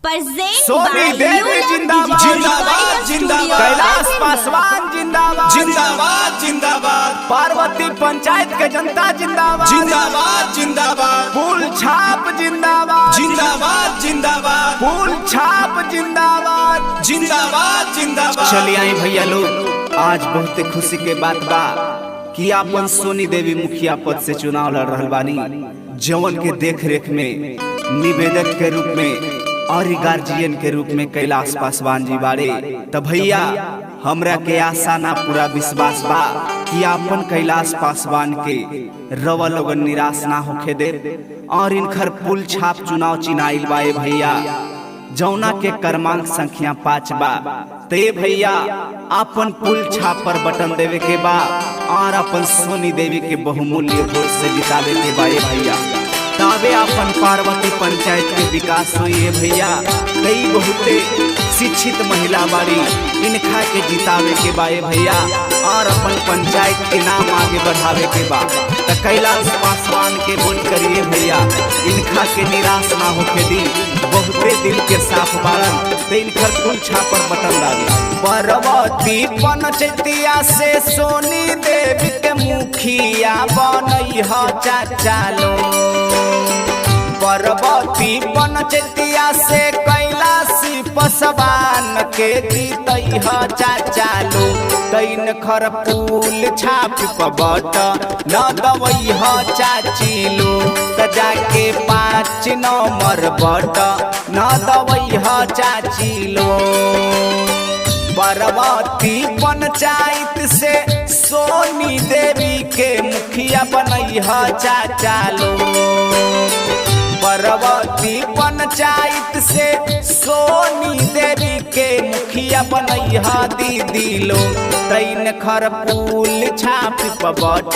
Present Soni by Devi Yulan जिंदाबाद। Digital जिंदाबाद, Recording जिंदाबाद। Studio, Kailash Rajendra. Paswan जिंदाबाद। जिंदाबाद जिंदाबाद। पार्वती पंचायत के जनता जिंदाबाद। जिंदाबाद जिंदाबाद। फूल छाप जिंदाबाद। जिंदाबाद जिंदाबाद। फूल छाप जिंदाबाद। जिंदाबाद जिंदाबाद। चलिए आई भैया लोग, आज बहुत खुशी के बात बा कि आपन सोनी देवी मुखिया पद से चुनाव लड़ रहल बानी, जवन के देख रेख में निवेदक के रूप में और गार्जियन के रूप में कैलाश पासवान जी बाड़े। त भैया हमरा के आशा ना पूरा विश्वास बा कि आपन कैलाश पासवान के रवा लोगन निराश ना होखे दे और इनखर पुल छाप चुनाव चिनाइल बा। ए भैया जौना के क्रमांक संख्या 5 बा। ते भैया अपन पुल छाप पर बटन देवे के बा और अपन सोनी देवी के बहुमूल्य वोट से जितावे के बा। ए भैया ताबे अपन पार्वती पंचायत के विकास हुई। ए भैया कई बहुते शिक्षित महिला बाड़ी, इनखा के जितावे के बा। ए भैया और अपन पंचायत के नाम आगे बढ़ावे के बा। त कैलाश पासवान के वोट करिए भैया, इनखा के निराश ना होके दी। बहुते दिल के साफ बाड़न त इनकर कुल छापर बटन दाबी। पार्वती पंचतिया से सोनी देवी के मुखिया बनई ह चाचा लो। पार्वती पंचतिया से कैलाशी पसवान के जीतई ह चाचा लो। तैन खर फूल छाप पबट न दवई ह चाची लो। त जाके 5 नंबर बट न दवई ह चाची लो। पार्वती पंचायत से सोनी देवी के मुखिया बनई ह चाचा लो। पार्वती पंचायत से सोनी देवी के मुखिया बनई ह दीदी लो। तैन खर फूल छाप पबट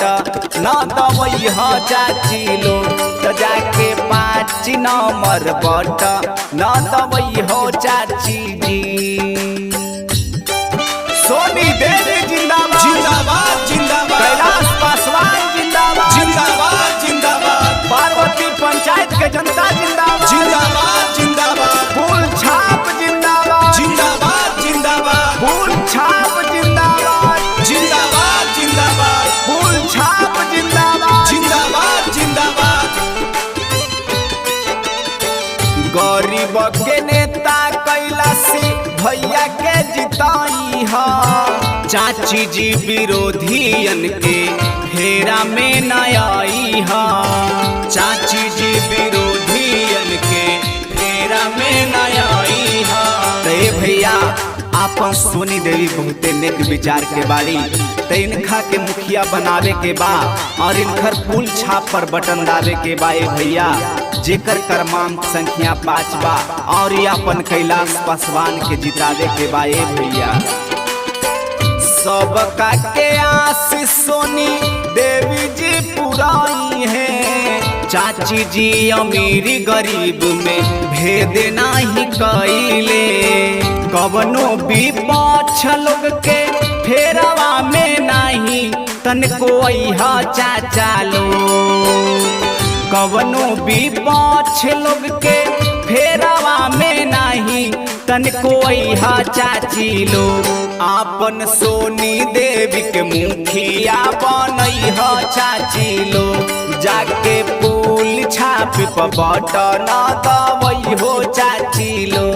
न दवई ह चाची लो। त जाके 5 नंबर बट न दवई हो चाची जी। सोनी देवी जिंदाबाद। जिंदाबाद जिंदाबाद। कैलाश पासवान जिंदाबाद। जिंदाबाद जिंदाबाद। पार्वती पंचायत के जनता जिंदाबाद। जिंदाबाद जिंदाबाद। फूल छाप जिंदाबाद। जिंदाबाद जिंदाबाद। फूल छाप जिंदाबाद। जिंदाबाद जिंदाबाद। फूल छाप जिंदाबाद। जिंदाबाद जिंदाबाद। गरीब के नेता कैलाशी भैया के जिताई ह। चाची जी विरोधियन के फेरा में न आई ह। चाची जी विरोधियन के फेरा में न आई ह। ते भैया आपन सोनी देवी बहुते नेक विचार के बाड़ी, त इनखा के मुखिया बनावे के बा और इनखर पुल छाप पर बटन दाबे के बा। ए भैया जेकर क्रमांक संख्या 5 बा और ये अपन कैलाश पासवान के जितावे के बा। ए भैया सबका के आस सोनी देवी जी पुराई है। चाची जी अमीर गरीब में भेद नाही कइले। कवनो विपक्ष लोग के फेरवा में नाही तनको अइह चाचा लो। कवनो विपक्ष लोग के फेरवा में नाही तनको अइह चाची लो। आपन सोनी देवी के मुखिया बनई ह चाची लो। जाके पुल छाप पबट न दवई हो चाची लो।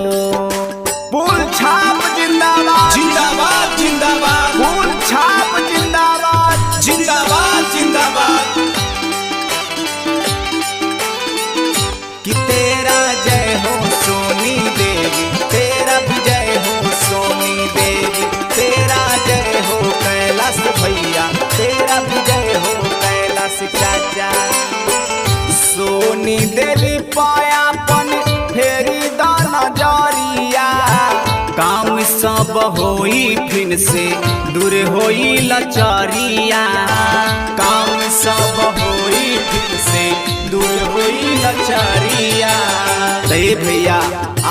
पुल छाप जिंदाबाद। जिंदाबाद जिंदाबाद। फूल छाप जिंदाबाद। जिंदाबाद जिंदाबाद। कि तेरा जय हो सोनी देवी, तेरा विजय हो सोनी देवी, तेरा जय हो कैलाश भैया, तेरा विजय हो कैलाश चाचा। सोनी देवी पायापन फेरी दा सब होई फिन से दूर होई लचरिया। काम सब होई फिर से दूर होई लचरिया। ते भैया,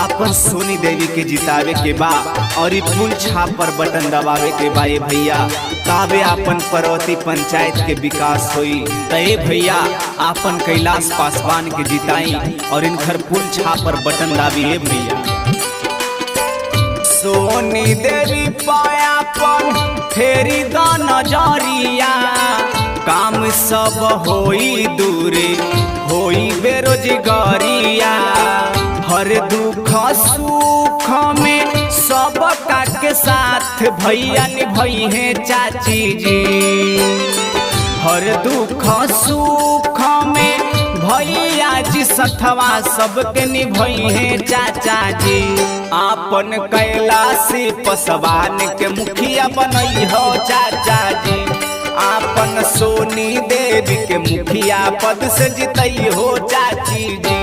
आपन सोनी देवी के जितावे के बा और ई फूल छाप पर बटन दबावे के बा। ए भैया, ताबे आपन पर्वती पंचायत के विकास होई। ते भैया, आपन कैलाश पासवान के जिताई और इनकर फूल छाप पर बटन दाबी। ए भैया, सोनी देवी पायापन फेरी द नजरिया। काम सब होई दूरे होई बेरोजगारिया। हर दुख सुख में सब के साथ भैया निभई है चाची जी। हर दुख सुख में भैया जी सथवा सबके निभई है चाचा जी। आपन कैलाश पसवान के मुखिया बनई हो चाचा जी। आपन सोनी देवी के मुखिया पद से जितई हो चाची जी।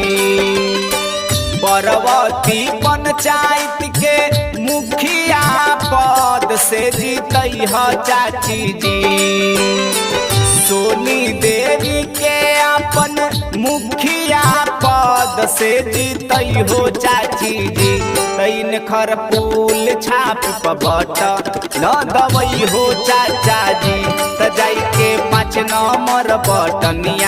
पर्वती पंचायत के मुखिया पद से जीतई हो चाची जी। सोनी देवी के अपन मुखिया पद से जीतई हो चाची जी। तैन खर फूल छाप पबट न दवई हो चाचा जी। त जाई के 5 नंबर बटनिया